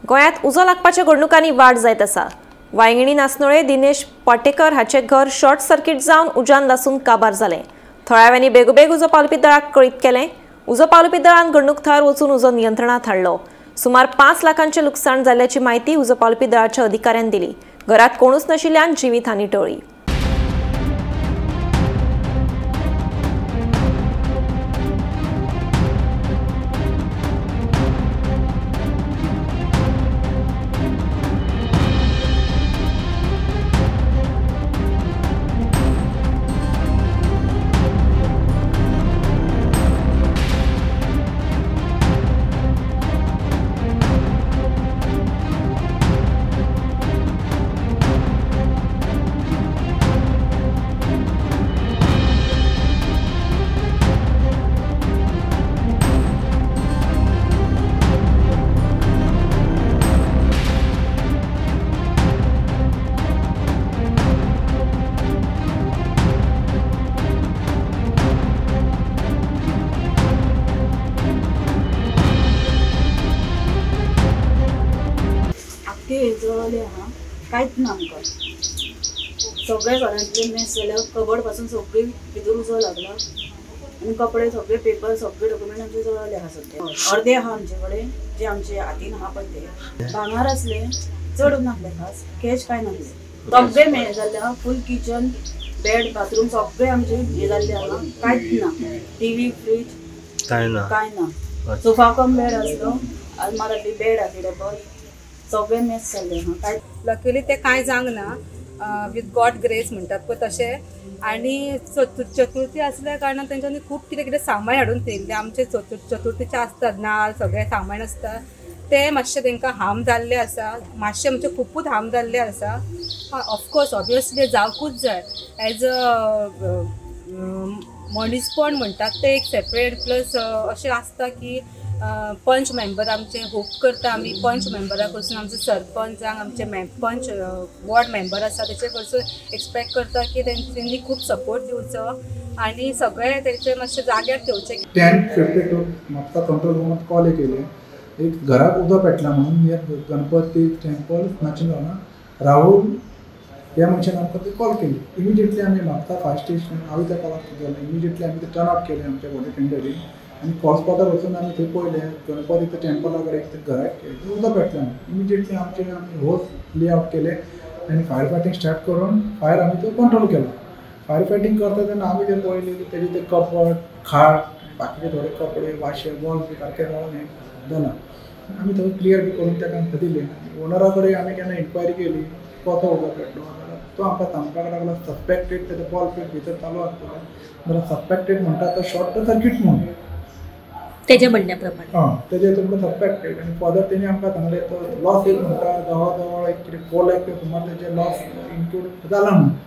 गोंयांत उजो लागपाच्या घडणुकांनी वाड जायत आसा. वायंगिणी नासनोळे दिनेश पाटेकर हाचे घर शॉर्ट सर्किट जावन उज्यान लासून काबार जालें. थळाव्यांनी बेगोबेग उजो पालोवपी दळाक कळीत केलें. उजो पालोवपी दळान घडणूक थळार वचून उजो नियंत्रणांत हाडलो. सुमार 5 लाखांचें लुकसाण जाल्ल्याची म्हायती उजो पालोवपी दळाच्या अधिकाऱ्यान दिली. घरात कोणूच नाशिल्ल्यान जिवीत हानी टळ्ळी. जळले आहा कांयच ना आमकां. सगळे घरांतले मेस जाल्या कबड पासून सगळी भितर उजो लागला आनी कपडे सगळे पेपर सगळे डॉक्युमेंट आमचे जळले आहा. सगळे अर्दे आहा आमचे कडेन जे आमचे हातीन आहा पळय ते भांगर आसले चड नासले खास कॅश कांय नासले. सगळे मेस जाल्ले आहा फूल किचन बेड बाथरूम सगळे आमचे हे जाल्ले आहा कांयच ना. टीव्ही फ्रीज कांय ना कांय ना. सोफा कम बेड आसलो आलमारांतली बेड आसली डबल सगळे मेस जाल्ले आहा काय. लकीली ते कांय जावंक ना विथ गॉड ग्रेस म्हणटात पळय तशें. आनी चतुर्थी आसल्या कारणान तेंच्यांनी खूब कितें कितें सामान हाडून थेयल्लें. आमचे चतुर्थीचे आसतात नाल सगळें सामान आसता तें मातशें तेंकां हार्म जाल्लें आसा. मातशें म्हणजे खुबूच हार्म जाल्लें आसा. ऑफकोर्स ऑब्वियसली जावकूच जाय एज अ मनीसपण म्हणटात तें एक सेपरेट प्लस अशें आसता की पंच मेंबर आमचे होप करता आमी पंच मेंबरा कडसून आमचे सरपंचांक आमचे पंच वॉर्ड मेंबर आसा तेचे कडसून एक्सपेक्ट करता की तेंच्यांनी खूब सपोर्ट दिवचो आनी सगळे तेंचे मातशे जाग्यार ठेवचे. 10:52 म्हापसा कंट्रोल रुमात कॉल केले एक घराक उदो पेटला म्हणून नियर गणपती टेम्पल नाचिंगांव राहुल ह्या मनशान आमकां ती कॉल केली. इमिजिएटली आमी म्हापसा फायर स्टेशन हांवें त्या कॉलाक गेलें. इमिजिएटली आमी ते टर्न आउट केलें आमच्या वॉलेंटियरीन आनी कॉल स्पॉटार वचून आमी थंय पळयलें गणपती टेम्पला कडेन एक घराक उदक पेटलें. इमिजिएटली आमचे आमी होज ले आवट केले आनी फायर फायटींग स्टार्ट करून फायर आमी तो कंट्रोल केलो. फायर फायटींग करता तेन्ना आमी तें पळयलें की तेजे ते कपड खाट बाकीचे थोडे कपडे वाशे बॉल बी सारके जावन हें जालां. आमी थंय क्लियर बी करून ताका आमकां दिलें. ओनरा कडेन आमी केन्ना इन्क्वायरी केली कसो उदक पेटलो जाल्यार तो आमकां सांगपाक लागलो सस्पेक्टेड तेजो बॉल पेट भितर चालू आसतलो जाल्यार सस्पेक्टेड म्हणटा तो शॉर्ट सर्कीट म्हणून तेजे म्हणण्या प्रमाणे हां तेजे तुमकां सस्पेक्टेड. आनी फर्दर तेणी आमकां सांगलें तो लॉस एक म्हणटा जवळ जवळ एक कितें 4 लाख सुमार तेजे लॉस इन्क्लूड जाला म्हणून.